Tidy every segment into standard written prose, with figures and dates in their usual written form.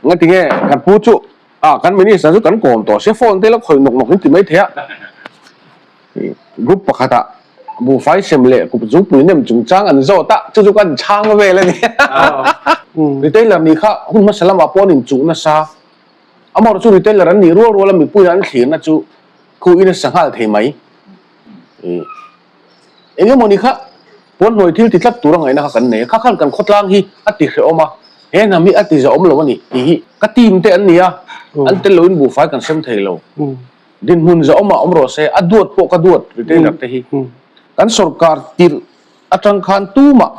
Ngati nge kan pu chu ah kan minister chu kan kawm tawh sia phone te la khawih nawk nawk in ti mai thei a. Group pakhatah buhfai sem leh kup zungpui nem chungchang an zawt a, chu chu kan chhang vel a ni. Retailer nih kha hun hmasa lamah pawh an inchuh nasa. Amaherawh chu retailer an nih rual rual a mipuiin an thlirna chu khuin a sa nghal thei mai. Eng emaw ni kha puan hnuai thil ti tlat tur a ngaihna kha kan nei a, kha khan kan khawtlang hi a ti hrehawm a, he hnam hi a ti zahawm lo a ni tih hi ka team te an ni a, an tel loin buhfai kan sem thei lo. Dinhmun zahawmah awm rawh se, a duat pawh ka duat retailer te hi. Kan sorkar tirh atang khan tumah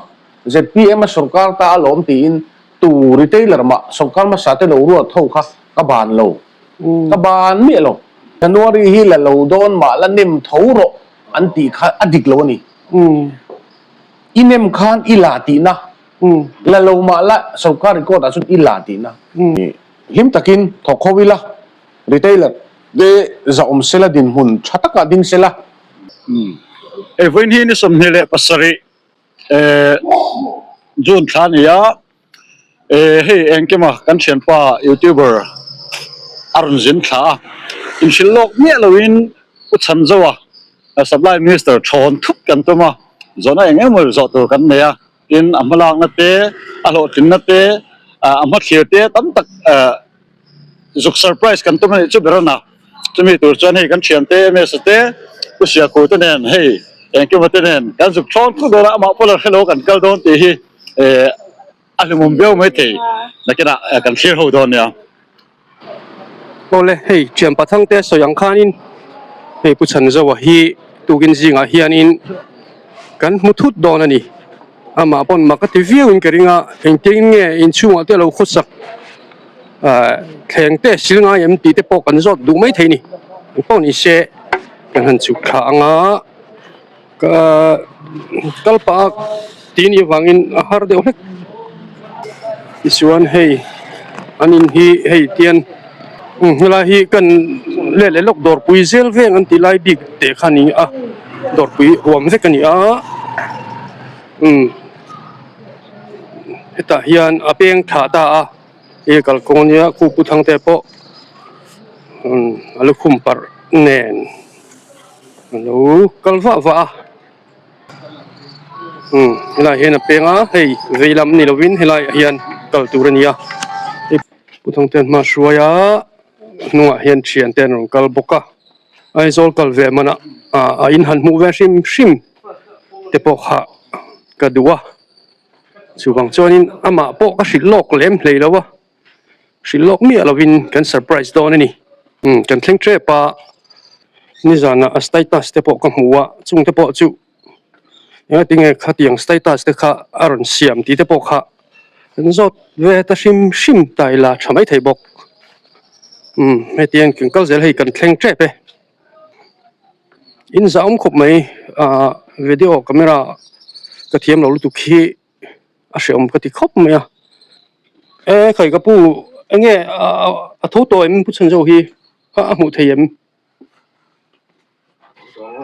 zpm a sorkar ta alawm tiin tu retailer mah sorkar hmasa te lo ruat ho kha ka ban lo. Ka ban miah lo. January hi la lo dawn mah la nem tho rawh an tih kha a dik lo a ni. I nem khan i la tihna, la lo mah la sorkar record ah chuan i la tihna. Hlim takin thawk ho ila. Retailer te zahawm sela dinhmun tha takah ding sela. Hei vawiin hi ni 27 June thla a ni a, hei engkima kan thianpa youtuber a rawn zin thla a, inhrilh lawk miah loin Pu Chhanzoa Supply Minister thawn thut kan tum a, zawhna eng emaw zawh tur kan nei a, tin a hmalakna te, a hlawhtlinna te, a hmathlir te tam tak Zuk surprise kan tum a nih chu ber a na. Chumi tur chuan hei kan thiante Msa te, Pu Siakhu te nen hei Engkima te nen kan zuk thlawn thut dawn a, amah pawh la hrelo kan kal dawn tih hi a hlimawm viau mai thei. Nakinah kan thlir ho dawn nia. Awle hei thian pathang te sawi ang khanin hei Pu Chhanzoa hi tukin zingah hianin kan hmu thut dawn a ni. Amah pawn mak a ti viau in ka ring a, engtin nge inchhungah te a lo khawsak thleng te sil ngai em tih te pawh kan zawt duh mai thei a ni. Engpawh ni se kan han chhuk thla ang a, ka kal pah a tih nih avangin a har deuh hlek. Tichuan hei an in hi hei tian helai hi kan let leh lawk dawrpui zel veng an tih lai bik teh kha a ni a, dawrpui huam vek a ni a. Umm hetah hian a peng thlah ta a he kalkawng ania khu pu thangte pawh umm a lukhum parh nen a lo kal vah vah a umm helaiah hian a peng a hei vei lam ni lovin helaiah hian kal tur a ni a pu thangte an hma hruai a hnungah hian thiante an rawn kal bawk a. Aizawl kal ve manah a in han hmuh ve hrim hrim te pawh kha ka duh a, chuvang chuanin amah pawh ka hrilh lawk lem hlei lo a, hrilh lawk miah lovin kan surprise dawn a ni. Umm kan thleng tep a, nizanah a status te pawh ka hmu a, chung te pawh chu engatinge khatiang status te kha a rawn siam tih te pawh kha kan zawt ve ta hrim hrim ta ila tha mai thei bawk. Umm heti hian kan kal zel hei kan thleng tep e. In zah awm khawp mai ah video camera ka thiam lo lutuk hi a hrehawm ka ti khawp mai a. E khawi ka pu enge a tho tawh em pu Chhanzo hi a hmuh thei em?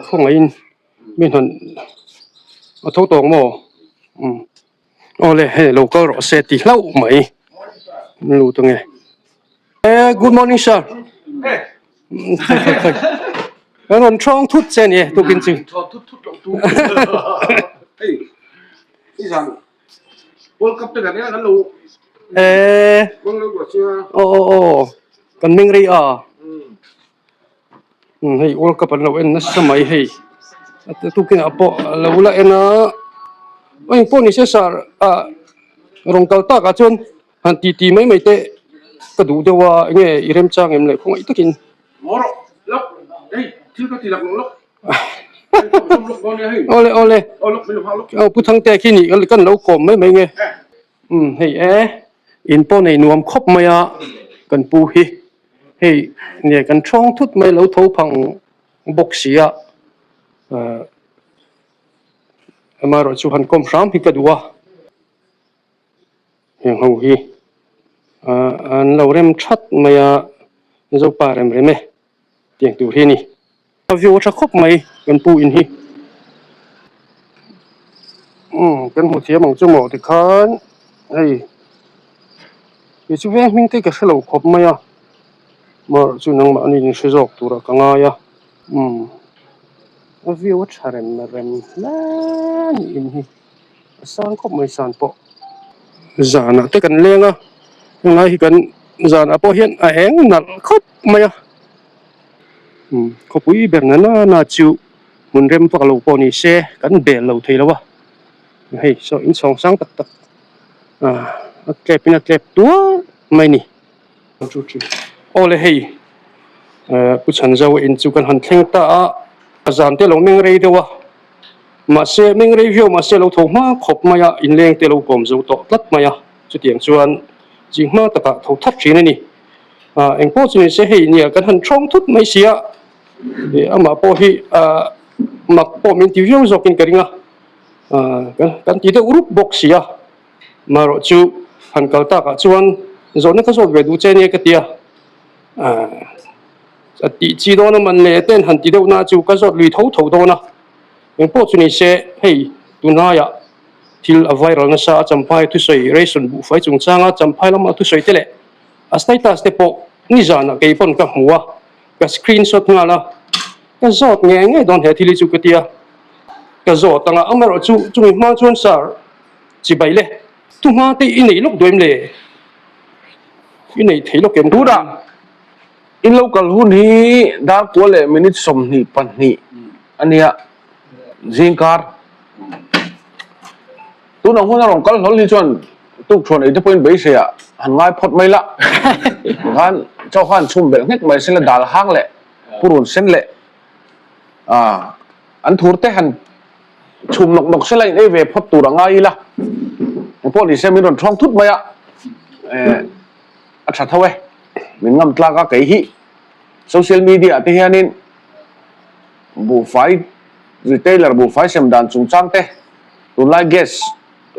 Khawngaihin mi hnawn a tho tawng maw? Umm awle hei lo kal rawh se ti hlauh mai an lut ange. E good morning sir kan rawn thawng thut che a ni e tukin chu. E aw aw aw kan meng rei a. Hei world cup an lo en nasa mai hei a tukin ah pawh a lo la en a aw engpawh ni se sir ah rawn kal tak ah chuan han ti ti mai mai te ka duh deuh a enge i remchang em le khawngaih takin. Awle awle aw pu Thangtea khi nih kan lo kawm mai mai nge umm hei e in pawh nei nuam khawp mai a kan pu hi. Hei nge kan thawng thut mai lo tho phang bawk si a, amaherawh chu han kawm hram hi ka duh a, heng ho hi an lo rem that mai a, Zopa rem rem e tiang tur hi a ni. A view a tha khawp mai kan pu in hi umm kan hmu thiam ang chu maw tikhan hei. Kei chu veng hming te ka hre lo khawp mai a, marawh chu nangmahni in hre zawk turah ka ngai a, umm a view a tha rem rem hle niin hi a sang khawp mai san pawh. Zanah te kan leng a, henglai hi kan zanah pawh hian a eng nalh khawp mai a, umm khawpui ber na nana chu hmun rem vak lo pawh ni se kan bel lo thei lo a, hei saw inchhawng sang tak tak. A tlep in a tlep tuar mai ni. Aw le hei Pu Chhanzo in chu kan han thleng ta a, a zan te lo meng rei deuh a, mahse meng rei viau mahse lo tho hma khawp mai a, inleng te lo kawm zo tawh tlat mai a, chutiang chuan zing hma takah tho that thin a ni. Engpawh chu ni se hei nia kan han thawng thut mai si a, amah pawh hi mak pawh min ti viau zawkin ka ring a. Kan ti deuh rup bawk si a, marawh chu han kal takah chuan zawhna ka zawt ve duh che nia ka ti a, a tih chi dawn a man leh ten han ti deuh na chu ka zawt lui tho tho dawn a, engpawh chu ni se hei tunlaiah thil a viral nasa a Champhai thusawi ration buhfai chungchanga Champhai lama thusawi te leh a status te pawh nizanah kei pawn ka hmu a, ka screenshot nghal a. Ka zawt ngei ngei dawn he thil hi chu ka ti a, ka zawt ang a, amaherawh chu chumi hma chuan sir chibai le, thu hma te i nei lawk duaim le, i nei thei lawk em? Tunah in lo kal hun hi dar kua leh minute 22 a nia, zingkar tunah hun a rawn kal hlawl hi chuan tukṭhuan ei te pawhin beisei ah han ngai phawt mai la, tikhan chaw khan chhum belh nghek mai se la dal hang leh. Purun sen leh an thur te han chhum nawk nawk sela in ei ve phawt tur a ngai ila engpawh ni se min rawn thawng thut mai a a tha tho e min ngam tlak a kei hi social media ah te hianin buhfai retailer buhfai sem dan chungchang te tunlai gas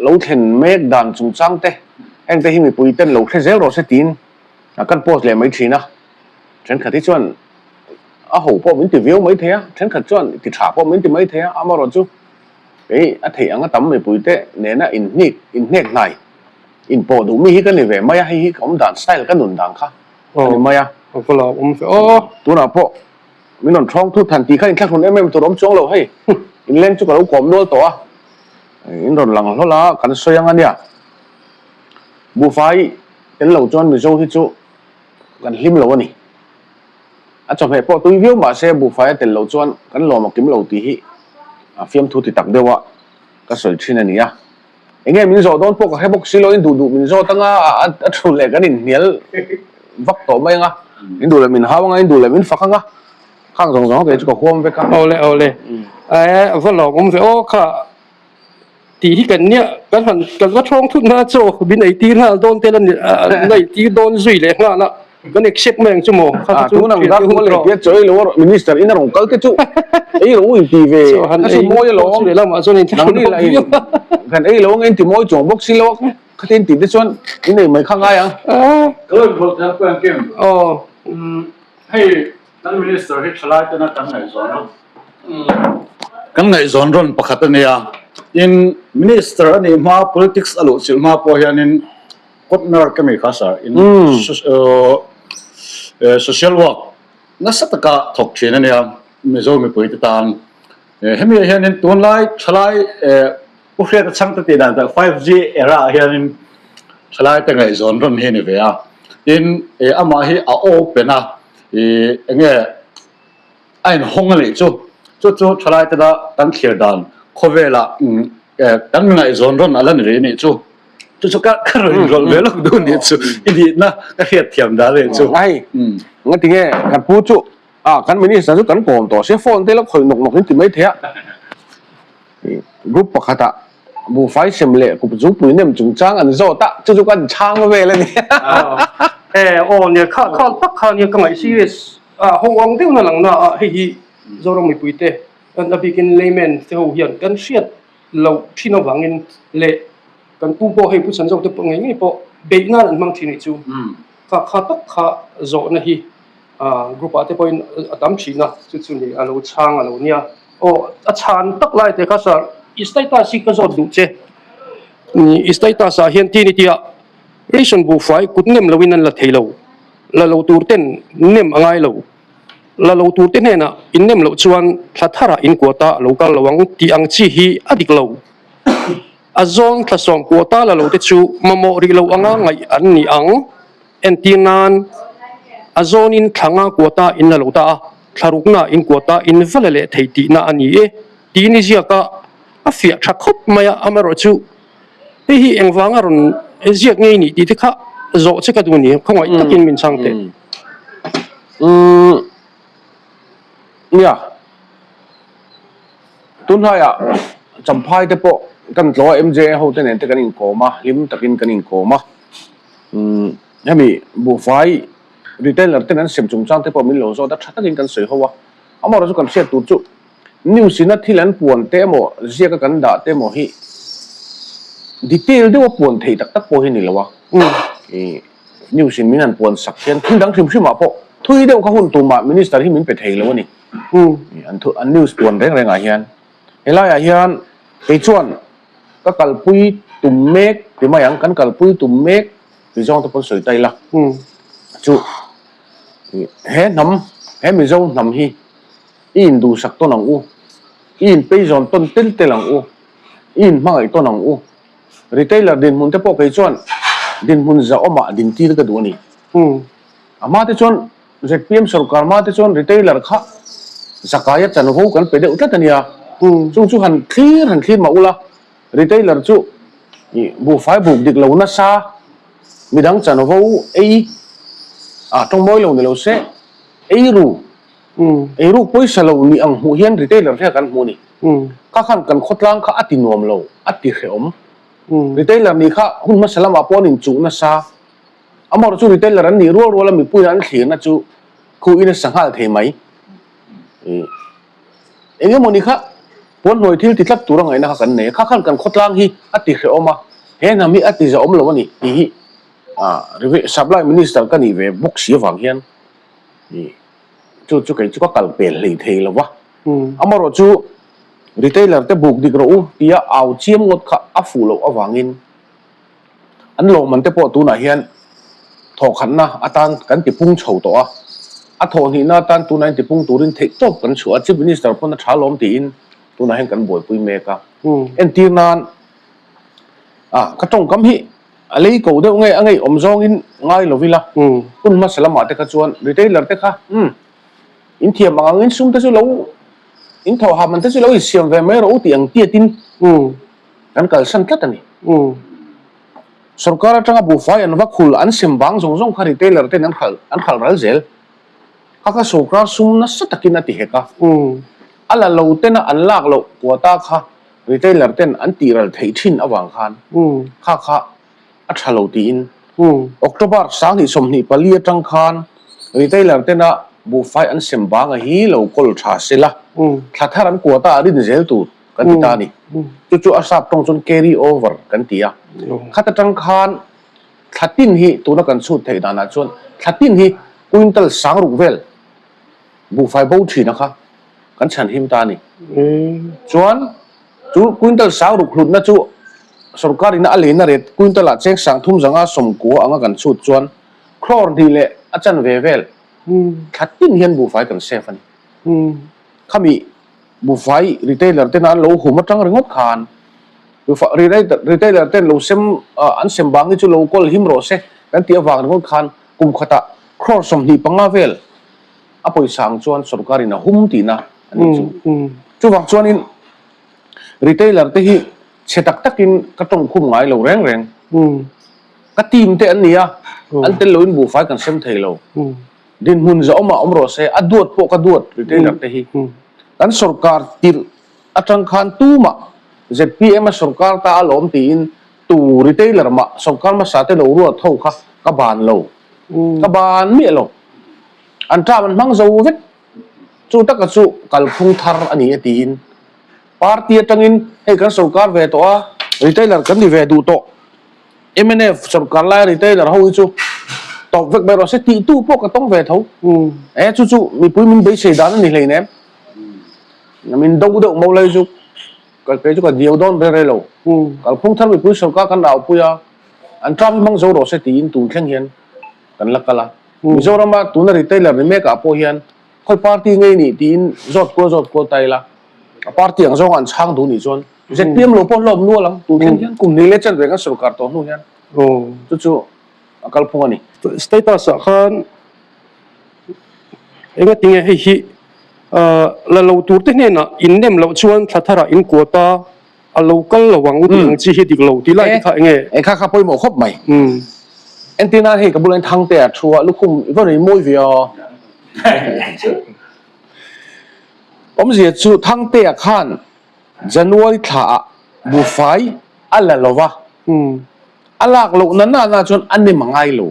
lo thlen mek dan chungchang te heng te hi mipui ten lo hre zel rawh se tiin kan post leh mai thin a. Thenkhat hi chuan a ho pawh min ti viau mai thei a, thenkhat chuan ti tha pawh min ti mai thei a, amaherawh chu kei a theih anga tam mipuite nena inhnik, inhnek hnai, inpawh duh mi hi ka ni ve mai a, hei hi ka awm dan style ka nun dan kha a ni mai a. Tunah pawh min rawn thawng thut han tih kha inthlahrun em em tur awm chuang lo hei, inleng chu ka lo kawm nual tawh a, in rawn lang hlawl a, kan sawi ang a nia. Buhfai tel lo chuan Mizo hi chu Kan hlim lo a ni. A chawhmeh pawh tui viau mah se buhfai a tel loh chuan kan lawm a kim lo tih hi a fiamthu ti tak deuh a ka sawi thin a ni a. Enge min zawh dawn pawh ka hre bawk si lo, in duh duh min zawt anga a thu leh kan inhnial vak tawh mai anga, in duh leh min hau anga, in duh leh min fak anga, khang zawng zawng kei chu ka huam vek a. Awle awle, va lawm awm ve aw kha. Tih hi kan nia, kan han kan va thawng thut na chaw min ei tir nghal dawn te la ni la ei tir dawn zui leh nghal a, kan accept mai ang chu maw? Kha chu tun ang dak maw le tia chaw ei lo a minister in a rawn kal te chu ei lo in ti ve kha chu mawi alawm nangni lah in kan ei lo ang in ti mawi chuang bawk si lo a khatin tih te chuan in ei mai kha ngai ang. Ka lo inhawlh thei ang Pu Engkim. Hei kan minister hi thalai tena kan ngaihzawn a. Kan ngaihzawn rawn pakhat a nia. Tin, Minister a nih hma, politics a luh chilh hma pawh hianin Kotner ka mi kha sir, in social work nasa taka thawk thin a nia Mizo mipuite tan. Hemi ah hianin tunlai thalai Pu Hriata Chhangte tih dan tak 5G era ah hianin thalai te ngaihzawn rawn hi a ni ve a. Tin, amah hi a open a, enge A inhawng a nih chu. Chu chu thalai tena kan thlir dan khawvelah kan ngaihzawn rawn a la ni rih a nih chu. Chu chu ka rawn inrawlh ve lawk duh nih chu. I nihna ka hriat thiam dan a nih chu. Hei, ngati nge kan pu chu ah kan minister chu kan kawm tawh sia phone te la khawih nawk nawk in ti mai thei a. Group pakhatah buhfai sem leh kup zungpui nem chungchang an zawt a, chu chu kan chhang vel a ni. E aw nia kha kha tak kha nia ka ngaih serious a ho ang deuh na lang na a hei hi Zoram mipui te kan a bikin layman te ho hian kan hriat loh thin avangin leh kan pu pawh hei Pu Chhanzo te pawh ngei ngei pawh beih nan an hmang thin anih chu kha kha tak kha zawhna hi Group ah te pawhin a tam thin a, chu chu ni a lo chhang a lo nia. Aw a chhan tak lai te kha sir, i status hi ka zawt duh che. I status ah hian ti ni tia. Ration buhfai kut nem loin an la thei lo. La lo tur ten nem a ngai lo. La lo tur te hnenah in nem loh chuan thla tharah in quota a lo kal lo ang tih ang chi hi a dik lo. A zawn thla sawm quota la lo te chu mamawh rih lo anga ngaih an ni ang. Entir nan, a zawnin thla nga quota in la lo ta a, thla rukna in quota in va la leh thei tihna a ni e tiin i ziak a, a fiah tha khawp mai a, amaherawhchu hei hi engvanga rawn ziak ngei nih tih te kha zawh che ka duh ni, khawngaih takin min chhang teh. Umm nia, tunhnaiah Champhai te pawh kan tlawh a, MJA ho te nen te kan inkawm a, hlim takin kan inkawm a. Umm hemi buhfai retailer ten an sem chungchang te pawh min lo zawt a, tha takin kan sawi ho a. Amaherawhchu kan hriat tur chu news ina thil an puan te emaw ziaka kan dah te emaw hi detail deuha puan theih tak tak pawh hi ni lo a. Ih news in min han puan sak hian thil dang hrim hrimah pawh thui deuh kha hun tumah minister hi min pe thei lo a ni. An thu an news puan reng rengah hian helaiah hian kei chuan Ka kalpui tum mek ti mai ang, kan kalpui tum mek ti zawng te pawn sawi ta ila. Chu he hnam, he Mizo hnam hi i induhsak tawn ang u, i inpeizawn tawn tel tel ang u, i inhmangaih tawn ang u. Retailer dinhmun te pawh kei chuan dinhmun zahawmah dintir ka duh a ni. A hma te chuan ZPM sorkar hma te chuan retailer kha zakaia chanvo kan pe deuh tlat a nia. Chung chu han thlir han thlir mah ula, retailer chu buhfai buk dik lo nasa, midang chanvo ei ah tawng mawi lo ni lo se, ei ru, ei ruk pawisa lo nih ang hmuh hian retailer hria kan hmu a ni. Kha khan kan khawtlang kha a ti nuam lo, a ti hrehawm. Retailer nih kha hun hmasa lamah pawh an inchuh nasa. Amaherawh chu retailer an nih rual rual a mipuiin an thlirna chu khuhin a sa nghal thei mai. Eng emawni kha puan hnuai thil ti tlat tur a ngaihna kha kan nei a, kha khan kan khawtlang hi a ti hrehawm a, he hnam hi a ti zahawm lo a ni tih hi Supply Minister ka nih ve bawk si avang hian chu chu kei chu ka kal pel hlei thei lo va. Amaherawh chu retailer te buk dik rawh u tia au chiam ngawt kha a fuh loh avangin An lawmman te pawh tunah hian thawhkhatna atan kan ti pung chho tawh a, a thawhhnihna atan tunah hian ti pung turin theihtawp kan chhuah a, Chief Minister pawn a tha lawm tiin tunah hian kan buaipui mek a. Entir nan ah ka tawngkam hi a lei ko deuh nge a ngeiawm zawngin ngai lo ila, hun hmasa lamah te kha chuan retailer te kha umm in thiam ang angin sum te chu lo in thawhham an te chu lo insiam ve mai rawh u tih ang tiatin Kan kalsan tlat a ni. Sorkar atanga buhfai an va khul an sem vang zawng zawng kha retailer ten an hralh an hralh ral zel. Kha kha sorkar sum nasa takin a ti hek a. A la lo tena an lak loh quota kha retailer ten an tih ral theih thin avang khan kha kha a tha lo tiin October 2024 atang khan retailer tena buhfai an sem vanga hi lo kawl tha sela thla thar an quota a rin zel tur. Kan ti ta a ni. Chu chu a sap tawng chuan carry over kan ti a. Khat atang khan thla tin hi tuna kan chhut theih danah chuan thla tin hi quintal sang ruk vel buhfai bo thina kha kan chhan him ta a ni. Chuan chu quintal sang ruk hlutna chu sorkar ina a leina ret quintal ah cheng sang thum zanga sawmkua anga kan chhut chuan crore hnih leh a chanve vel thla tin hian buhfai kan save a ni. Khami Buhfai retailer ten an lo hum atang ringawt khan retailer ten lo sem an sem bang hi chu lo kawl him rawh se kan tih avang ringawt khan kum khatah crore 25 vel a pawisa ang chuan sorkar in a hum tihna a nih chu. Chuvang chuanin retailer te hi chhe tak takin ka tawngkhum ngai lo reng reng. Ka team te an ni a, an tel loin buhfai kan sem thei lo. Dinhmun zahawmah awm rawh se, a duat pawh ka duat retailer te hi. Kan sorkar tirh atang khan tumah ZPM a sorkar ta alawm tiin tu retailer mah sorkar hmasa te lo ruat ho kha ka ban lo. Ka ban miah lo. An term an hmang zo vek. Chu taka chu kalphung thar a ni e tiin party atangin hei kan sorkar ve tawh a, retailer kan ni ve duh tawh. Mnf sorkar laia retailer ho hi chu tawp vek mai rawh se tih tu pawh ka tawng ve tho. E chu chu mipui min beisei dan a ni hleinem. Min do deuh mo lai chu ka kei chu ka diau dawn reng reng lo. Kalphung thar mipui sorkar kan raupui a. An term hi hmang zo rawh se tiin tun thleng hian kan la kal a. Mizorama tuna retailer ni mekah pawh hian khawi party ngei nih tiin zawt kual zawt kual ta ila, a party ang zawnga an chhang duh nih chuan zpm lo pawh hlawm nual ang. Tun thleng hian kum hnih leh chanve kan sorkar tawh hnu hian chu chu a kalphung a ni. Status ah khan engatinge hei hi la lo tur te hnenah in nem loh chuan thla tharah in quota A lo kal lo ang u tih ang chi hi dik lo tih lai te kha enge? E kha kha pawimawh khawp mai. Entir nan hei ka bulah hian Thangte a thu a, lukhum i va rei mawi ve aw. Awmzia chu Thangtea khan January thla ah buhfai a la lo va, a lak loh na na na chuan a nem a ngai lo.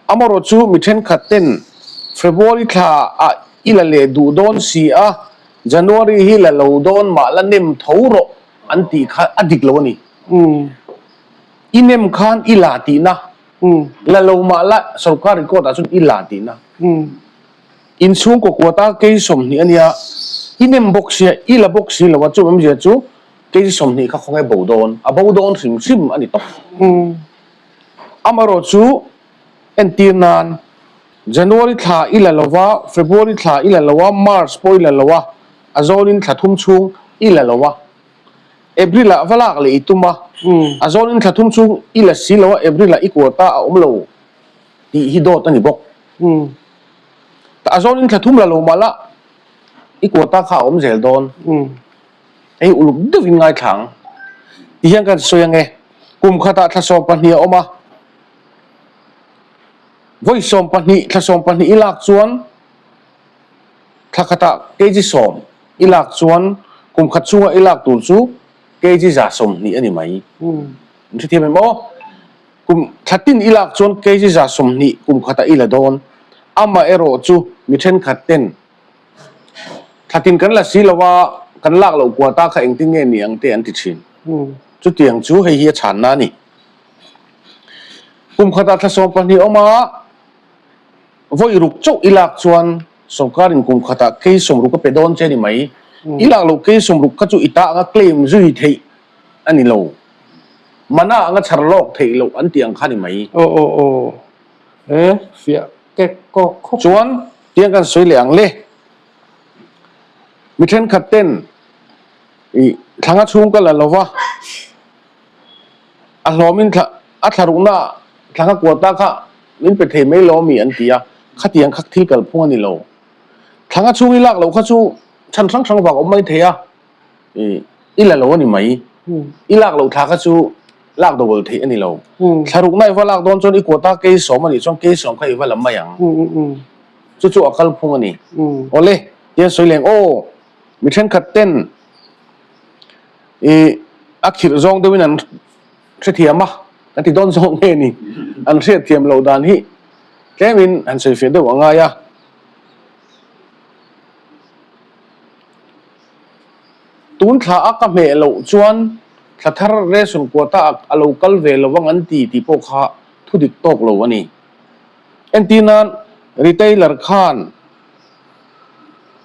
Amarawh chu mi thenkhat ten February thla ah i la leh duh dawn si a, January hi la lo dawn mah la nem tho rawh an tih kha a dik lo a ni. I nem khan i la tihna, la lo mah la sorkar record ah chuan i la tihna. Inchhungkaw quota kei 20 a nia, i nem bawk sia, i la bawk si lo a, chu awmzia chu kei 20 kha khawnge bo dawn, a bo dawn hrim hrim a ni tawp. Amaherawhchu chu entir nan January thla i la lo va, February thla i la lo a, March pawh i la lo a, a zawnin thla thum chhung i la lo a. April ah va lak leh i tum a, a zawnin thla thum chhung i la si lo a, April ah i quota a awm lo tih hi dawt a ni bawk. A zawnin thla thum la lo mah la, i quota kha a awm zel dawn. Hei uluk deuhin ngaithla ang. Tihian kan sawi ange, kum khatah thla 12 a awm a. Vawi 12, thla 12 i lak chuan thla khatah kg sawm i lak chuan kum khat chhunga i lak tur chu kg 120 a ni mai. In hrethiam em aw? Kum thla tin i lak chuan kg 120 kum khatah i la dawn. Amaherawh chu mi thenkhat ten thla tin kan la si lo a, kan lak loh kuata kha engtin nge ni ang te an ti thin. Chutiang chu hei hi a chhanna a ni. Kum khatah thla 12 awm a, vawi ruk chauh i lak chuan sorkarin kum khatah kei 60 a pe dawn che ni mai. I lak loh kei 60 kha chu i ta anga claim zui theih a ni lo. Mana anga chhar lawk theih loh an tih ang kha ni mai. Aw aw aw e fiah kek kawk khawp. Chuan tiang kan sawi leh ang le. Mi thenkhat ten i thlanga chhung ka la lo va. A hlawmin thla a thla rukna thla kha kuata kha min pe thei mai lo ami an ti a, khatiang kha thil kalphung a ni lo. Thla nga chhung i lak loh kha chu chhan hrang hrang vang awm mai thei a, i i la lo a ni mai. I lak loh thla kha chu lak double theih a ni lo. Thla rukna i va lak dawn chuan i kuata kei sawm a nih chuan kei sawm kha i va la mai ang. Chu chu a kalphung a ni. Awle, tian sawi leng aw, mi thenkhat ten I a khirh zawng deuhin an hrethiam a, kan ti dawn zawk nge ni? An hriatthiam loh dan hi tlemin han sawifiah deuh a ngai a. Tun thla a ka hmeh loh chuan thla thar ration quota a lo kal ve lo vang an ti tih pawh kha thu dik tawk lo a ni. Entir nan retailer khan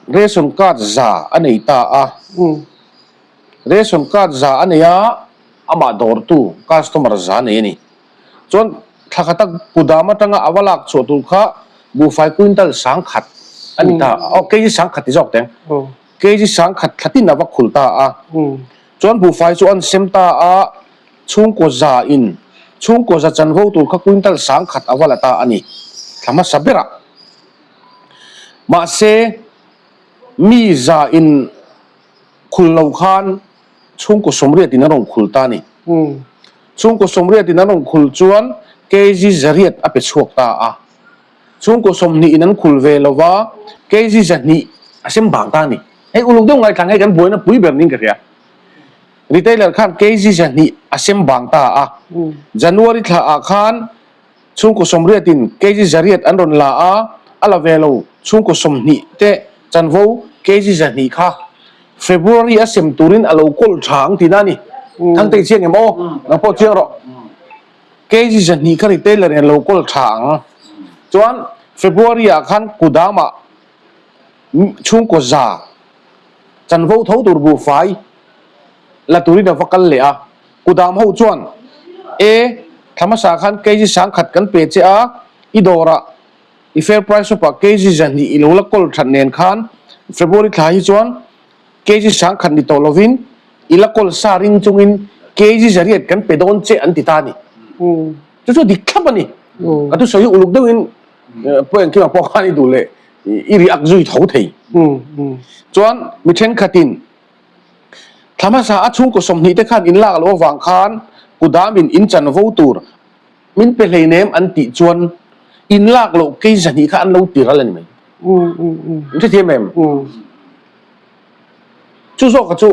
ration card za a nei ta a. Ration card za a nei a, amah dawrtu customer za a nei a ni. Chuan thla khata kudam atanga a va lak chhuah tur kha buhfai quintal 10,000 a ni ta a, aw kg 10,000 ti zawk teng, kg 10,000 thla tin a va khul ta a. Chuan buhfai chu an sem ta a, chhungkaw za in chhungkaw za chanvo tur kha quintal 10,000 a va la ta a ni thla hmasa berah. Mahse mi za in Khul lo khan chhungkaw 80 in an rawn khul ta a ni. Chhungkaw 80 in an rawn khul chuan kg 800 a pe chhuak ta a. Chhungkaw 20 in an khul ve lo va, kg 200 a sem bang ta a ni. Hei uluk deuh ngaithla hei kan buaina pui ber niin ka hria. Retailer khan kg 200 a sem bang ta a. January thla ah khan Chhungkaw 80 in kg 800 an rawn la a, a la ve lo. Chhungkaw 20 te chanvo kg 200 kha February a sem turin a lo kawl tha ang tihna a ni. Thangte i chiang em aw? Nang pawh chiang rawh. Kg 200 kha retailer in a lo kawl tha ang. Chuan February ah khan kudamah chhungkaw za chanvo tho tur buhfai la turin a va kal leh a. Kudam ho chuan. E, thla hmasa khan kg 10,000 kan pe che a, i dawrah i fair price shop ah kg 200 i lo la kawl that nen khan February thla hi chuan kg 10,000 ni tawh lovin i la kawl sa ring chungin kg 800 kan pe dawn che an ti ta a ni. Chu chu dik thlap a ni. Ka thusawi hi uluk deuhin pawh engkimah pawh khan i duh leh i react zui tho thei. Chuan mi thenkhatin thla hmasa a chhungkaw 20 te khan in lak loh avang khan kudamin in chanvo tur min pe hleinem an tih chuan in lak loh kei 200 kha an lo ti ral a ni mai. In hrethiam em? Chu zawka chu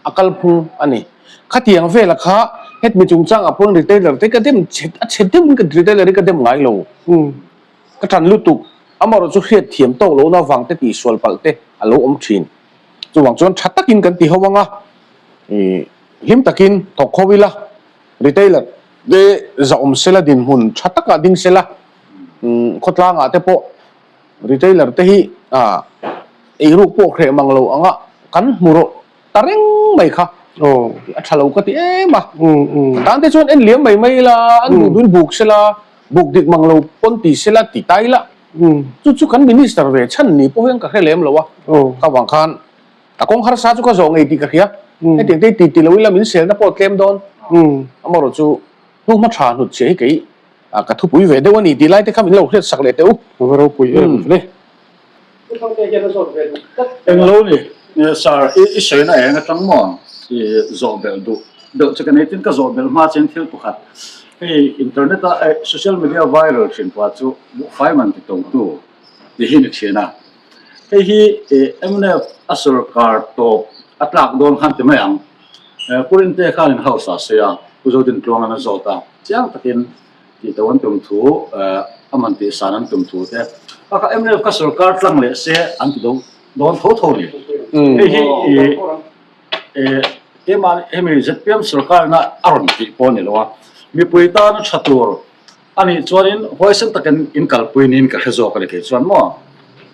a kalphung a ni. Khatiang vela kha hetmi chungchangah pawhin retailer te ka dem chhe a chhe deuhin ka retailer hi ka dem ngai lo. Ka tan lutuk amaherawh chu hriat thiam tawk lohna avang te tihsual palh te a lo awm thin. Chuvang chuan tha takin kan ti ho ang a, ih hlim takin thawk kho ila retailer te zahawm sela dinhmun tha takah ding sela khawtlangah te pawh Retailer te hi eiruk pawh hreh mang lo anga kan hmu rawh ta reng mai kha a tha lo ka ti em a. Tan te chuan en liam mai mai ila, an duh duhin buk sela, buk dik mang lo pawn ti sela ti ta ila. Chu chu kan minister ve chhan ni pawh hian ka hre lem lo a. Ka vang khan a kawng harsa chu ka zawh ngei tih ka hria. Hetiang te hi ti ti lo ila min selna pawh a tlem dawn. Amaherawh chu hnuhma tha hnut chhiah hi kei A ka thupui ve deuh a ni tih lai te kha min lo hriat sak leh teh u. A va ropui em le. Pu Thangte hian a zawt ve duh tlat. Englo ni sir i sawina eng atang maw i zawh belh duh deuh che ka nei tin ka zawh belh hma chuan thil pakhat hei internet a social media viral thin pa chu buhfai man ti to tu ti hi ni thin a hei hi mnf a sorkar tawp a tlak dawn khan ti mai ang Pu Rinte khan in house ah sawi a Pu Zodintluangan a zawt a. Chiang takin tih to an tum thu, a man tih san an tum thu te a kha mnf kha sorkar tlang leh se an ti do dawn tho tho ni. Hei hi i keimah hemi zpm sorkarna a rawn tih pawh a ni lo a, mipui tana tha tur a nih chuanin huaisen takin in kalpui niin ka hre zawk a ni kei chuan maw.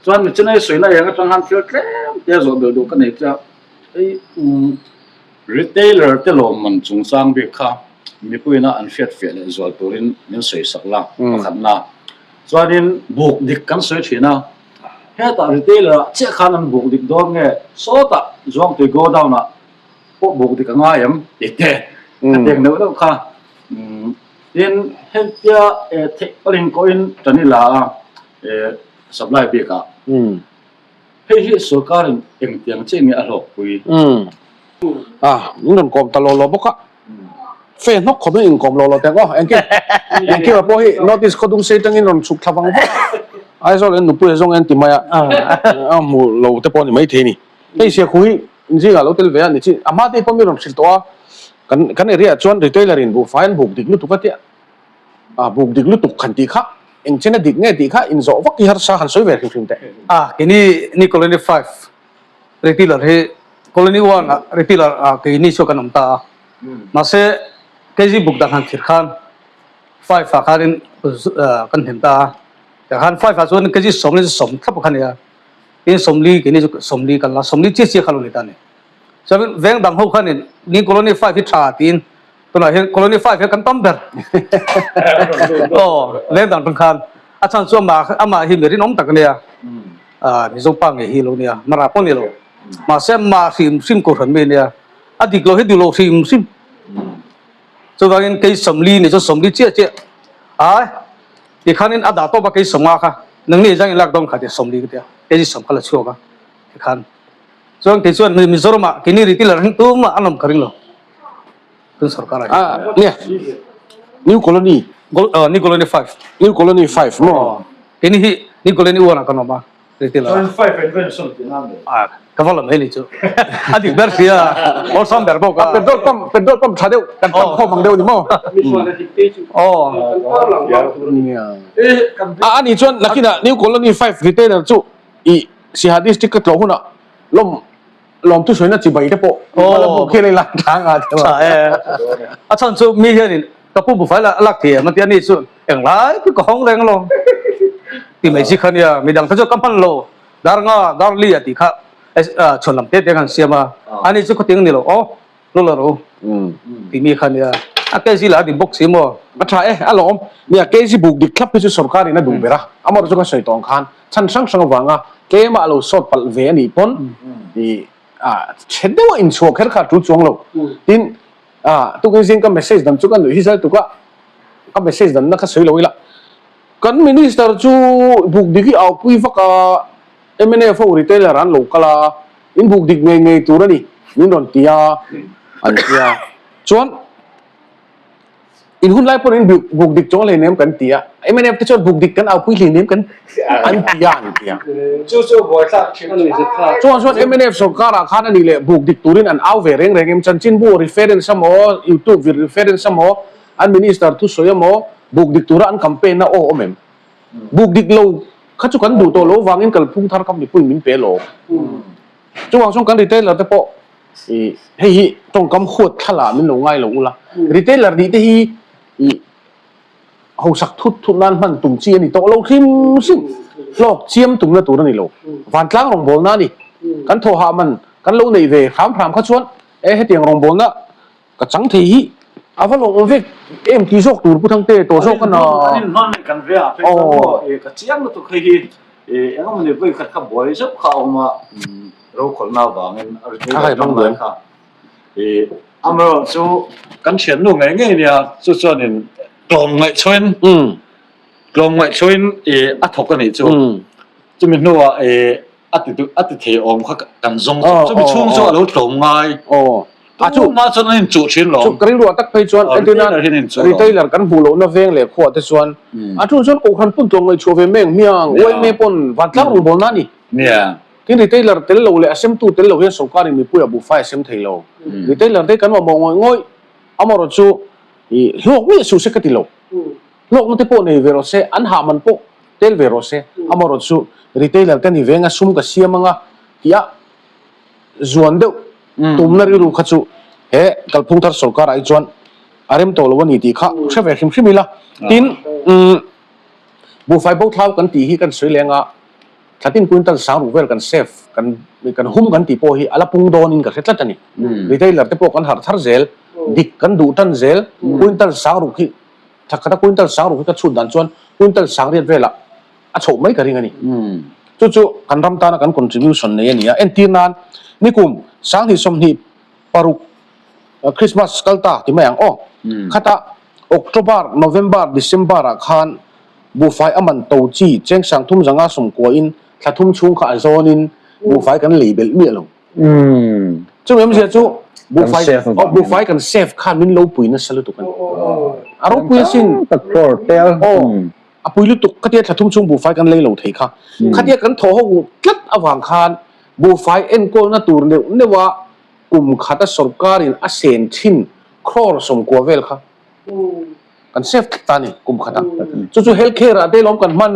Chuan Michinai sawina eng atang khan thil tlem te zawh belh duh ka nei che a, hei Retailer te lawmman chungchang bik kha mipuiina an hriatfiah leh zual turin min sawisak la pakhatna. Chuanin buk dik kan sawi thin a, hetah retailer ah chiah khan an buk dik dawn nge sawtah Zuangtui godown ah pawh buk dik a ngai em tih te ka tek neuh neuh kha. Tin hetia theih palin kawhin tan i la a supply bik ah. Hei hi sorkarin engtiang chiah nge a hlawkpui? Umm. Ah, min rawn kawm ta law law bawk a. Fe hnawk khawp in inkawm law law teh ang aw. Engkim, engkima pawh hi North East khawdung sei tangin rawn chhuk thla vang vang a. Aizawl en nupui a zawng en ti mai a. A hmu lo te pawh a ni maithei a ni. Hei Siakhu hi inzingah lo tel ve a ni chi. A hma te pawh mi rawn hrilh tawh a. Kan, kan area ah chuan retailer in buhfai an buk dik lutuk a tia. A buk dik lutuk khan tih kha eng chen a dik nge tih kha inzawh vak hi harsa han sawi ve hrim hrim teh. A keini ni Colony 5 retailer hi Colony 1 ah retailer ah keini chu kan awm ta a mahse KG buk dan han thlir khan 5 ah khanin kan hnem ta a tah khan 5 ah chuan KG 40 chu 10 thlap kha a ni a tin 40 keini chu 40 kan la 40 chiah chiah kha lo ni ta a ni chuan veng dang ho khanin ni Colony 5 hi tha tiin Tunah hian Colony 5 hian kan tam ber. Aw, leng dan pang khan. A chhan chu amah amah hi mi rinawm tak a nia. Ah, Mizo pa ngei hi lo nia. Mara pawh ni lo. Mahse amah hrim hrim kohhran mi a nia. A dik lo hi duh lo hrim hrim. Chuvangin kei 40 ni chu 40 chiah chiah. Ai, tikhanin a dah tawp a kei 50 kha. Nangni zang in lak dawn kha tia 40 ka tia. Kei 10 kha la chhuak a. Tikhan. Chuan kei chuan Mizoramah keini retailer hi tumah an awm ka ring lo. Tun sorkar ah hian. Nia, New Colony. New Colony 5. New Colony 5 maw? Keini hi New Colony 1 ah kan awm a, retailer ah. Chuan 5 an venson tih nan le. Ka va la mai ni chu. A dik ber sia, awlsam ber bawk a. Petrol pump, petrol pump tha deuh, kan pump khawm ang deuh ni maw? Aw. A ni chuan nakinah New Colony 5 retailer chu i Siaha District ka tlawh hunah lawm lawmthu sawiina chibai te pawh hma la buk hian a inlak tlang a tha e. A chhan chu mi hianin ka pu buhfai la lak thiam a tia ni chu englai pawh ka hawng reng lo ti mai chi kha nia midang te chu ka hman lo dar nga dar li a tih kha chhuan lam te te khan siam a ani chu khawting ni lo aw lu la ro ti mi kha nia. A kg lah a dik bawk si maw? A tha e, a lawm. Nia, kg buk dik thlap hi chu sorkar in a duh ber a, amaherawhchu ka sawi tawh ang khan chhan hrang hrang avanga tlema a lo sawt palh ve a nih pawn i a chhe deuh a inchhuah kher kha a tul chuang lo. Tin, a tukin zing ka message dan chu ka nuih hi zal tuk a, ka message danna kha sawi lo ila, kan minister chu buk dik hi aupui vak a, Mnf ho retailer an lo kal a, in buk dik ngei ngei tur a ni, min rawn ti a, an ti a. Chuan in hun lai pawn in buk dik chuang hleinem kan ti a, mnf te chuan buk dik kan aupui hleinem kan an ti a an ti a. Chu chu buaithlak thin a ni. Chuan chuan mnf sorkar ah khan a nih leh buk dik turin an au ve reng reng em, chanchinbu reference emaw, youtube vir reference emaw, an minister thusawi emaw, buk dik tura an campaign na aw awm em? Buk dik lo kha chu kan duh tawh lo vangin kalphung thar kha mipuiin min pe lo. Chuvang chuan kan retailer te pawh i hei hi tawngkam huat thla lah min lo ngai lo ula. Retailer nih te hi i hausak thut thut nan hman tum chi a ni tawh lo hrim hrim. Hlawk chiam tumna tur a ni lo. Vantlang rawngbawlna a ni. Kan thawhah man kan lo neih ve hram hram kha chuan e hetiang rawngbawlna Ka chang thei hi a va lawm vek em tih zawk tur Pu Thangte tawh zawk a na. An in hman leh kan ve a phei chuan maw ka chiang lutuk hei hi eng emaw ni vawi khat kha buai zeuh kha a awm a rokhawlhna avangin a retailer hmang lai kha amaherawh chu kan thiannu ngei ngei nia chu chuanin tlawmngaih chhuain tlawmngaih chhuain a thawk a nih chu chumi hnuah A ti duh a ti thei awm kha kan zawng chu chumi chhung chu a lo tlawm ngai. Aw. A chu mah chuan an inchuh thin lawm. Chu ka rilru ah tak phei chuan entirna retailer kan hmuh lohna veng leh khuah te chuan a chu chuan kohhran pawn tlawm ngaihchhuah ve meng hmiang yma pawn vantlang rawngbawlna a ni. Nia. Tin retailer tel lo leh a semtu tel lo hian sorkarin mipui ah buhfai a sem thei lo. Retailer te kan mamawh ngawih ngawih amaherawh chu i hlawk miah suh se ka ti lo. Hlawkna te pawh nei ve rawh se, an hah man pawh tel ve rawh se. Amaherawh chu retailer ka ni ve anga sum ka siam anga tih a zuan deuh tumna rilru kha chu he kalphung thar sorkar ah hi chuan a rem tawh lo a ni tih kha hre ve hrim hrim ila. Tin, buhfai bo thlau kan tih hi kan sawi leng a, thlatin quintal sang ruk vel kan save, kan kan hum kan tih pawh hi a la pung dawnin ka hre tlat a ni. Retailer te pawh kan harh thar zel, dik kan duh tan zel, quintal sang ruk hi Thakhata quintal sang ruk hi ka chhut dan chuan quintal sang riat velah a chhoh mai ka ring a ni. Chu chu kan ram tana kan contribution nei a ni a. Entir nan nikum 2026 Christmas kal ta ti mai ang aw. Khata October, November, December ah khan buhfai a man to chi cheng sang thum zanga sawm kuahin thla thum chhung kha a zawnin buhfai kan lei belh miah lo. Chumi awmzia chu buhfai aw buhfai kan save khan min lo pui nasa lutuk a ni. A ropui asin. Aw a pui lutuk khatia thla thum chhung buhfai kan lei lo thei kha. Khatia kan thawh ho tlat avang khan buhfai enkawlna tur neuh neuh a kum khata sorkarin a sen thin crore 90 vel kha kan save tlat ta a ni kum khata. Chu chu health care ah te lawm kan hman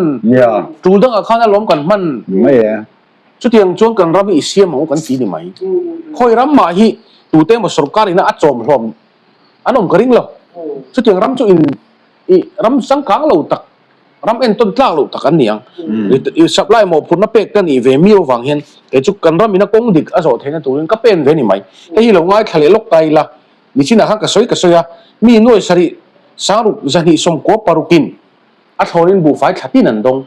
tul dangah khan a lawm kan hman. Chutiang chuan kan ram hi i siam ang u kan ti ni mai. Khawi ram mah hi tute emaw sorkar ina a chawm hlawm an awm ka ring lo. Chutiang ram chu in i ram changkang lo tak, ram entawn tlak loh tak an ni ang. I supply mawhphurhna pek ka nih ve miau vang hian kei chu kan ram ina kawng dik a zawh theihna turin ka pen ve ni mai. Hei hi lo ngaithla leh lawk ta ila, nichinah khan ka sawi ka sawi a, mi nuai sarih 60 296 in A thlawrin buhfai thlatin an dawng.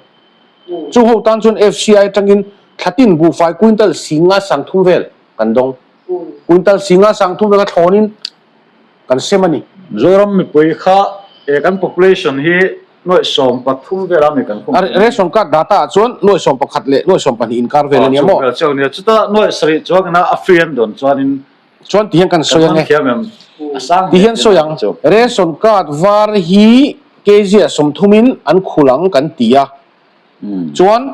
Chung ho tan chuan FCI atangin thlatin buhfai quintal 50 30 vel kan dawng. Quintal 50 30 vel a thlawnin kan sem a ni. Mizoram mipui kha e kan population hi nuaih 13 vel a mi kan khung. Ration card data ah chuan nuaih 11 leh nuaih 12 inkar vel a nia maw? Chung vel chiang a nia. Chutah nuaih sarih chuang ina a free an dawn chuanin Chuan ti hian kan sawi ang e. Ti hian sawi ang, Ration card var hi kg ah 30 in an khul ang kan ti a. Chuan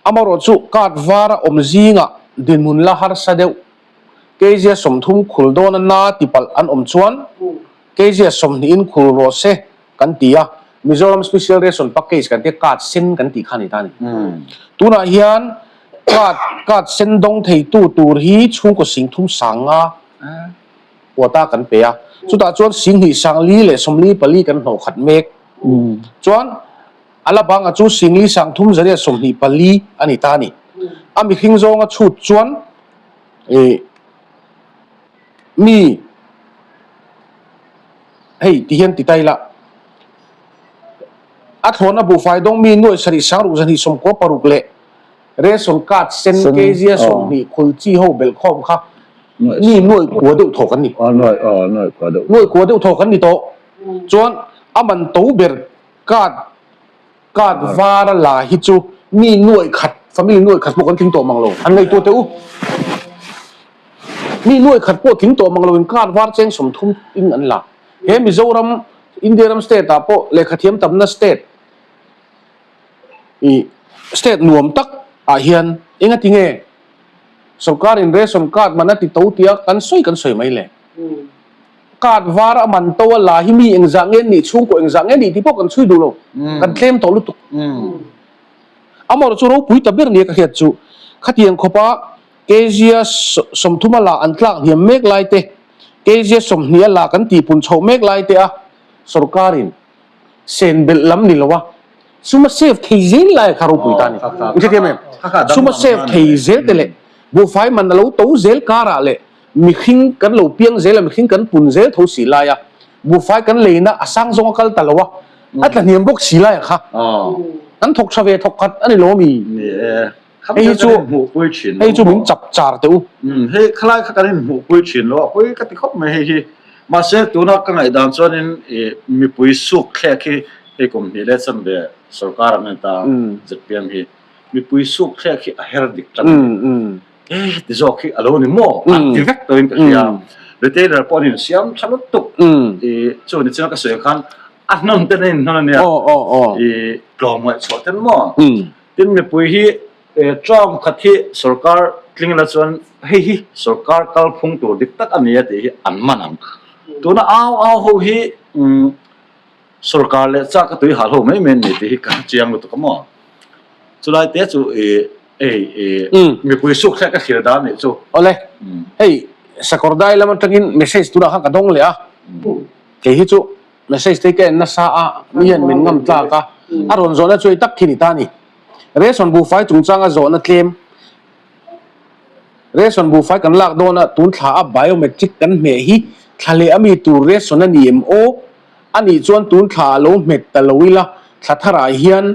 amaherawh chu card var a awm zingah dinhmun la harsa deuh kg ah 30 khul dawn a na ti palh an awm chuan kg ah 20 in khul rawh se kan ti a, Mizoram Special Ration Package kan tia card sen kan tih kha a ni ta a ni. Tunah hian card card sen dawng theitu tur hi chhungkaw 30 sanga quota kan pe a, chutah chuan 2 sangli leh 44 kan hnawh khat mek. Chuan a la banga chu 4 30 zariat 24 a ni ta a ni. A mihring zawnga chhut chuan ih mi. Hei ti hian ti ta ila, a thlawhna buhfai dawng mi nuaih sarih sangruk zahnih 96 leh ration card sen kg a 20 khul chi ho belh khawm kha mi nuaih kua deuh thaw kan ni. Nuaih kua deuh thaw kan ni tawh. Chuan a man to ber card Card var a la hi chu mi nuaih khat, family nuaih khat pawh kan tling tawh mang lo. An ngaihtuah teh u. Mi nuaih khat pawh tling tawh mang loin card var cheng 30 in an la. He Mizoram, India ram state ah pawh lehkhathiam tamna state i state nuam tak ah hian engati nge sorkar in ration card man a ti to tia kan sawi kan sawi mai le. Card var a man to a la hi mi engzah nge nih chhungkaw engzah nge nih tih pawh kan chhui duh lo. Kan tlem tawh lutuk. Amaherawh chu ropui ta ber nia ka hriat chu khatiang khawpa Kezia 30 a la an tlak hniam mek lai te, Kezia 20 a la kan tihpun chhoh mek lai te a sorkarin sen belh lam ni lo a sum a save thei zel lai kha ropui ta a ni. In hrethiam em? Sum a save thei zel te leh buhfai man a lo to zel karah leh Mihring kan lo piang zel a, mihring kan pun zel tho si lai a, buhfai kan leina a sang zawng a kal ta lo a, a tla hniam bawk si lai a kha. Kan thawk tha ve thawk khat a ni lo mi? Ni e, Hei hi chu hei chu min chap char teh u. Hei khalai kha kan inhmuhpui thin lo a, pawi ka ti khawp mai hei hi. Mahse tuna ka ngaihdan chuanin mipui suk thlek hi hei kum hnih leh chanve sorkar an ni ta zpm hi mipui suk thlek hi a her dik tan a ni. E ti zawk hi a lo ni maw? An ti vek tawhin ka hria. Retailer pawh an insiam tha lutuk. I chu ni china ka sawi ang khan a hnawn ten a inhnawn a nia. I tlawm ngaihchhuah ten maw? Tin mipui hi term khat hi sorkar tling la chuan hei hi sorkar kalphung tur dik tak a ni a tih hi an man ang. Tuna au au ho hi Sorkar leh chak a tui hal ho mai mai an ni tih hi ka chiang lutuk a maw? Chulai te chu i ei i mipui suk thlek ka thlir dan nih chu. Awle, hei sakawr dai lam atangin message tunah khan ka dawng leh a, kei hi chu message te hi ka en nasa a, mi hian min ngam tlak a, a rawn zawhna chu hei tak khi ni ta a ni. Ration buhfai chungchanga zawhna tlem. Ration buhfai kan lak dawn a, tun thla a biometric kan hmeh hi thla leh a mi tur ration a ni em aw? A nih chuan tun thla a lo hmet ta lo ila, thla tharah hian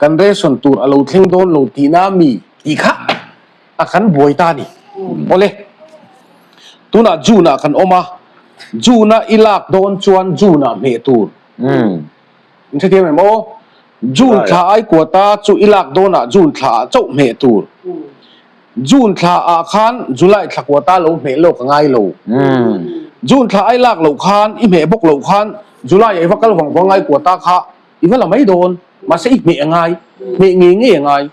kan ration tur a lo thleng dawn lo tihna a mi tih kha a kan buai ta a ni. Awle, tunah June ah kan awm a, June a i lak dawn chuan June ah hmeh tur. In hrethiam em aw? June thla ai quota chu i lak dawnah June thla ah chauh hmeh tur. June thla ah khan July thla quota lo hmeh lawk a ngai lo. June thla ai lak loh khan i hmeh bawk loh khan July ah i va kal vang vang ngai quota kha i va la mai dawn. Mahse i hmeh a ngai. Hmeh ngei ngei a ngai.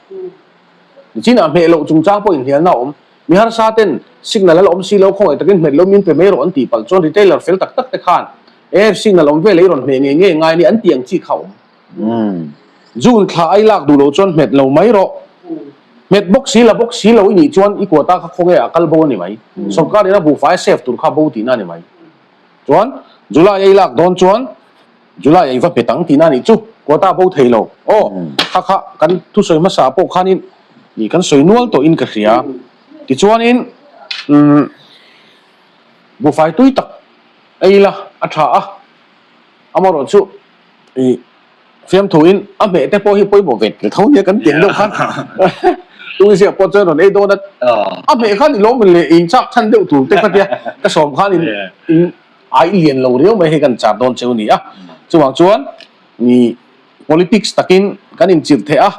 Nichinah hmeh loh chungchang pawh inhnialna a awm. Mi harsa ten signal a la awm si lo khawngaih takin hmet lo min pe mai rawh an tih palh chuan retailer fel tak tak te khan AFC signal awm veleh i rawn hmeh ngei ngei ngai a ni an tih ang chi kha a awm. June thla ai lak duh lo chuan hmet lo mai rawh. Hmet bawk si la bawk si lo i nih chuan i quota kha khawnge a kal bo a ni mai. Sorkar in a buhfai a save tur kha bo tihna a ni mai. Chuan July a i lak dawn chuan July a i va hmet ang tihna a nih chu. Quota bo thei lo. Aw, kha kha kan thusawi hmasa pawh khanin ih kan sawi nual tawhin ka hria. Tichuanin umm buhfai tui tak ei la a tha a, amaherawh chu ih fiamthuin a hmeh te pawh hi pawimawh ve tel tho nia kan tiang deuh khan tunge pawh chuan rawn ei dawn a, a hmeh khan i lawm leh in chak chhan deuh tur te kha tia ka sawm khan in in ai lian lo riau mai hei kan char dawn cheu a ni a, chuvang chuan ih politics takin kan inchirh theih a,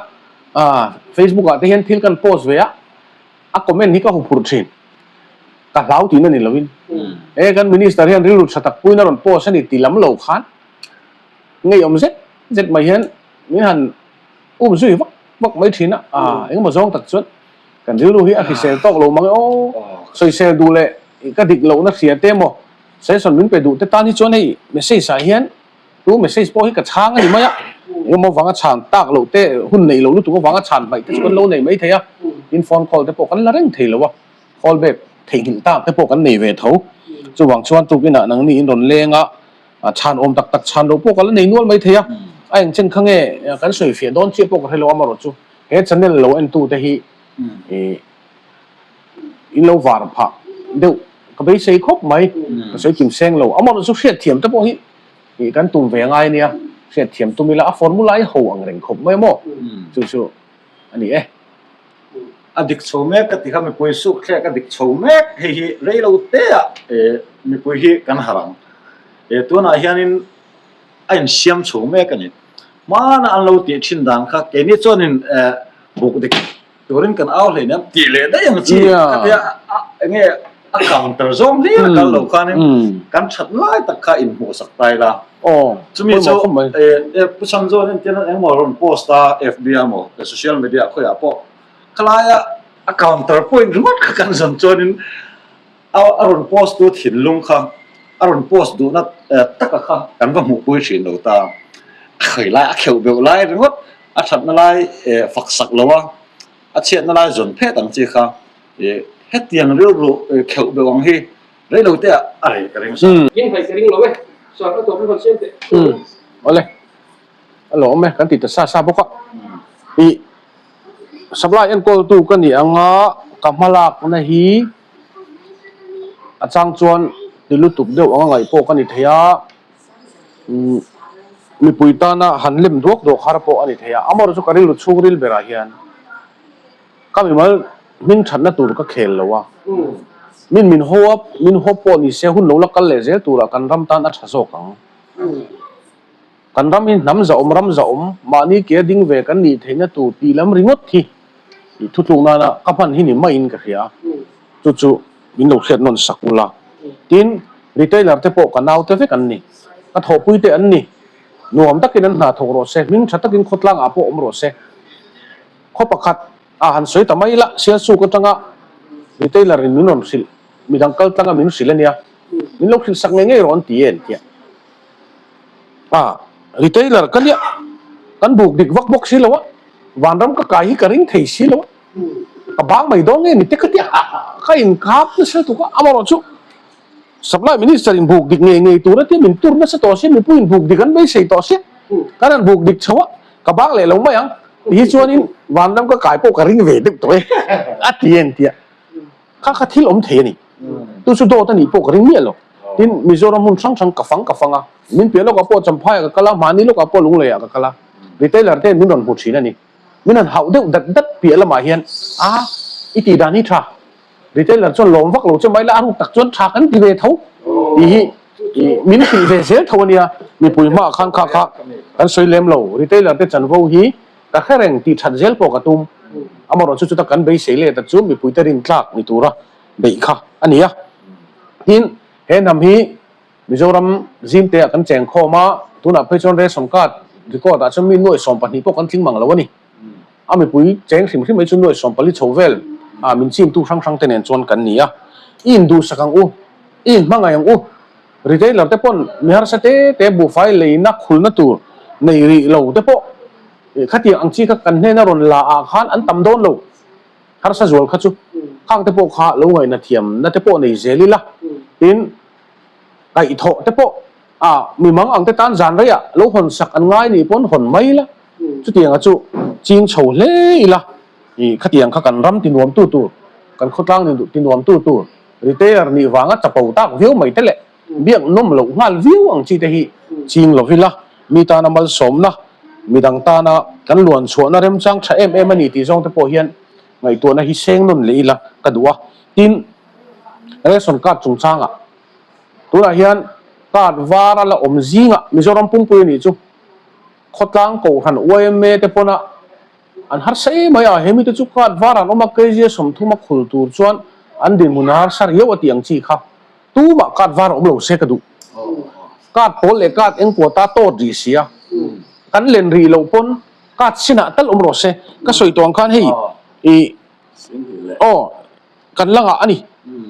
ah Facebook ah te hian thil kan post ve a, a comment hi ka huphurh thin. Ka hlau tihna ni loin e kan minister hian rilru tha tak puiin a rawn post a ni ti lam lo khan ngeiawm zet zet mai hian min han um zui vak vak mai thin a, ah engemaw zawng tak chuan kan rilru hi a hrisel tawk lo mang e aw, sawisel duh leh ka dik lohna hria te emaw suggestion min pe duh te tan hi chuan hei message ah hian Tu message pawh hi ka chhang a ni mai a, engemaw vanga chhan tak loh te, hun neih loh lutuk avanga chhan hmaih te chu kan lo nei mai thei a, tin phone call te pawh kan la reng thei lo a, call back theihnghilh tak te pawh kan nei ve tho. Chuvang chuan tukinah nangni in rawn leng a, chhan awm tak tak chhan loh pawh ka la nei nual mai thei a, a engchen kha nge kan sawi fiah dawn chiah pawh ka hre lo a, amaherawhchu he channel lo entu te hi ih in lo var phah deuh ka beisei khawp mai, ka sawi kim seng lo, amaherawhchu hriatthiam te pawh hi. Tih kan tum ve ngai ania, hriatthiam tum ila a formula hi ho ang reng khawp mai maw? Chu chu a ni e. A dik chho mek ka ti kha mipui suk thlek a dik chho mek hei hi rei lo te ah mipui hi kan harh ang. Tunah hianin a insiam chho mek a ni. Hmana an lo tih thin dan kha keini chuanin buk dik Turin kan au hlei nen tih leh daih ang chi khatia enge a counter zawng hlir a kal lo khanin kan that lai tak kha inhmuh sak ta ila. Chumi chu Pu Chhanzawn entir nan engmaw rawn post a FB ah maw social media ah khawiah pawh khalaia a counter point ringawt kha kan zawn chuanin a rawn post tu thinlung kha a rawn post duhna taka kha kan va hmuhpui thin lo ta. A khawi lai a kheuh beuh lai ringawt A thatna lai fak sak lo a, a chhiatna lai zawn phet ang chi kha hetiang rilru kheuh beuh ang hi rei lo te ah a rei ka ring sa. King hlei ka ring lo e, sar a tawp rawn siam teh. Umm awle, a lawm e, kan ti ta sa sa bawk a. I supply enkawltu ka nih anga ka hmalakna hi a chang chuan ti lutuk deuh anga ngaih pawh ka ni thei a. Mipui tana han lem duak duak har pawh a ni thei a, amaherawhchu chu ka rilru chhungril berah hian ka mimal hming thatna tur ka khel lo a, min min haw a, min haw pawh ni se hun lo la kal leh zel turah kan ram tan a tha zawk ang. Kan ram hi hnam zahawm ram zahawm mahni ke a ding ve kan nih theihna tur tih lam ringawt hi thutluk nana ka hman hi ni maiin ka hria a, chu chu min lo hriat nawn sak ula. Tin, retailer te pawh ka naute vek an ni. Ka thawhpui te an ni. Nuam takin an hna thawk rawh se, hming tha takin khawtlang ah pawh awm rawh se. Khaw pakhat ah han sawi ta mai ila, Sialsuk atanga retailer in min rawn hrilh, midang kal tlanga min hrilh ania, min lo hrilh sak ngei ngei rawh an ti e an tia. Ah, retailer ka nia, kan buk dik vak bawk si lo a, vanram ka kai hi ka ring thei si lo a. Ka bang mai dawn nge ni te ka ti a, ka inkap nasa lutuk a, amaherawh chu Supply Minister in buk dik ngei ngei tur a tia min tur nasa tawh sia, mipui in buk dik an beisei tawh sia, kan han buk dik chho a, ka bang leh lo mai ang ti hi chuanin vanram ka kai pawh ka ring ve deuh tawh e a ti en tia, kha kha thil awm thei a ni, tu chu dawt a nih pawh ka ring miah lo, tin Mizoram hmun hrang hrang ka fang ka fang a, min piah lawkah pawh Champhaiah ka kal a, mahni lawkah pawh Lungleiah ka kal a, retailer ten min rawn hmu thin a ni. Min han hauh deuh dat dat piah lamah hian a i tih dan hi tha, retailer chuan lawm vak lo che mai la a ruk tak chuan tha kan ti ve tho tih hi min hrilh ve zel tho a nia, mipui hmaah khan kha kha kan sawi lem lo, retailer te chanvo hi ka hre reng tih that zel pawh ka tum, amaherawhchu chuta kan beisei let a chu mipuite rintlak ni tura beih kha a ni a, tin he hnam hi. Mizoram zimte ah kan cheng khawm a, tunah phei chuan ration card record ah chuan mi nuaih 12 pawh kan tling mang lo a ni. A mipui cheng hrim hrim mai chu nuaih 14 chho vel ah min chimtu hrang hrang te nen chuan kan ni a. I induhsak ang u, i inhmangaih ang u, retailer te pawn mi harsa te te buhfai leina khulna tur nei rih lo te pawh khatiang ang chi kha kan hnena rawn la ah khan an tam dawn lo. Harsa zual kha chu khang te pawh kha lo ngaihna thiamna te pawh nei zel ila, tin Kaihthawh te pawh a mimang ang te tan zan reiah lo hawn sak an ngai nih pawn hawn mai ila, chutianga chu ching chho hle ila, ih khatiang kha kan ram tinuamtu tur, kan khawtlang tinuamtu tur, retailer nih vanga chapo tak viau mai te leh biak nawm loh nghal viau ang chi te hi ching lo ila, mi tana malsawmna, midang tana kan luan chhuahna remchang tha em em a ni tih zawng te pawh hian ngaihtuahna hi seng nawn leh ila ka duh a, tin ration card chungchangah tunah hian card var a la awm zingah Mizoram pumpui a nih chu khawtlang kohhran yma te pawna an harsa em mai a, he mite chu card var an awm a kg 30 a khul tur chuan an dinhmun a harsa riau a tih ang chi kha tumah card var a awm lo se ka duh. Card pawl leh card engkuah ta tawt rih sia kan len rih loh pawn card sinah tal awm rawh se ka sawi tawh ang khan hei ih aw kan la ngah a ni.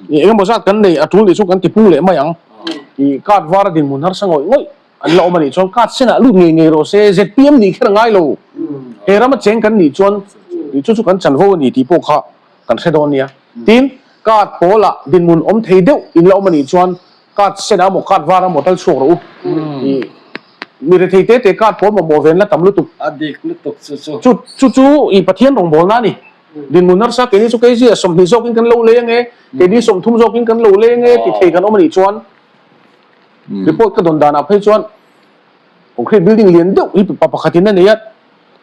Eng emaw zat kan nei a tul nih chu kan tipung leh mai ang. Ih card var a dinhmun harsa ngawih ngawih an la awm a nih chuan card senah lut ngei ngei rawh se zpm nih kher a ngai lo. He rama cheng kan nih chuan ih chu chu kan chanvo a ni tih pawh kha kan hre dawn nia. Tin, card pawlah dinhmun awm thei deuh in la awm a nih chuan card senah emaw card var emaw tal chhuak rawh u. Ih mi rethei te te card pawl mamawh ven la tam lutuk. A dik lutuk chu chu. Chu chu chu ih Pathian rawngbawlna a ni. Dinhmun harsa keini chu kei zia 20 zawkin kan lo leng e, keini 30 zawkin kan lo leng e ti thei kan awm a nih chuan report ka dawn danah phei chuan Concrete building lian deuh hi pa pakhatin a nei a,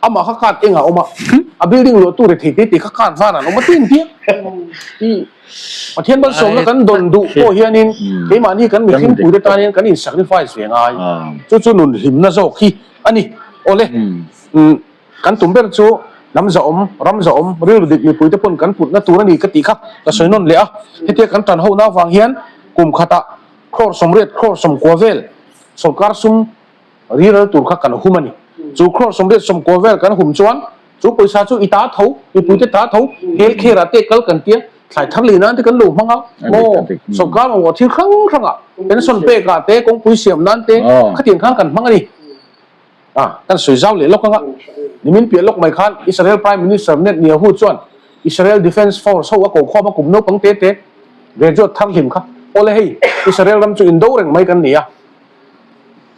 amah kha card engah a awm a, a building luah tu rethei te te kha card varah an awm a tin piang. Hi Pathian malsawmna kan dawn duh pawh hianin keimahni kan mihring puite tan hian kan in sacrifice ve ngai. Chu chu nun hlimna zawk hi a ni. Awle, kan tum ber chu hnam zahawm, ram zahawm, rilru dik mipuite pawn kan putna tur a ni ka tih kha ka sawi nawn leh a. Hetia kan tan hohna avang hian kum khatah crore 80, crore 90 vel Sorkar sum riral tur kha kan hum a ni. Chu crore 89 vel kan hum chuan chu pawisa chu i ta tho, mipuite ta tho, hel care ah te kal kan tia, thlai thar lei nan te kan lo hmang a, maw sorkar mamawh thil hrang hrang ah pension pek ah te, kawngpui siam nan te khatiang khan kan hmang a ni. A, kan sawi zau leh lawk anga, nimin piah lawk mai khan Israel Prime Minister Netanyahu chuan Israel Defence Force ho a ko khawm a kum naupang te te graduate thar hlim kha, Awle hei, Israel ram chu indo reng mai kan ni a,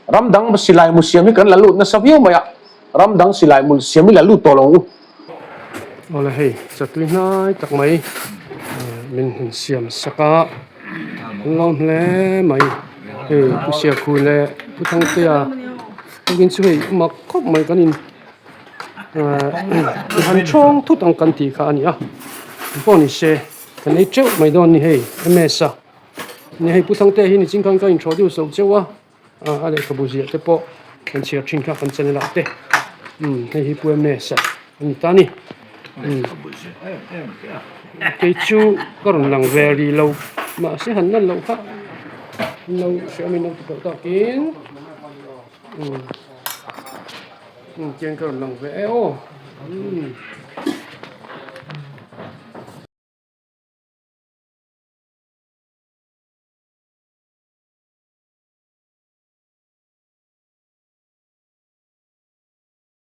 ram dang silai mu siam hi kan la lut nasa viau mai a, ram dang silai mu siam hi la lut tawh lo ang u. Awle hei, chatui hnai tak mai min han siam sak a, an lawm hle mai. Hei Pu Siakhu leh Pu Thangtea tukin chu hei mak khawp mai kan in i han chhawng thut ang kan tih kha a ni a pawh ni se kan ei teuh mai dawn ni hei ms a ni hei Pu Thangtea hi nichin khan ka introduce loh cheu a a lehkhabu ziah te pawh kan chhiar thin kha kan channel ah te umm hei hi Pu ms a a ni ta a ni umm kei chu ka rawn lang ve rih lo mahse han lan loh kha an lo hriam in lo ti tawh takin umm. Umm tiang ka rawn lang ve e aw umm.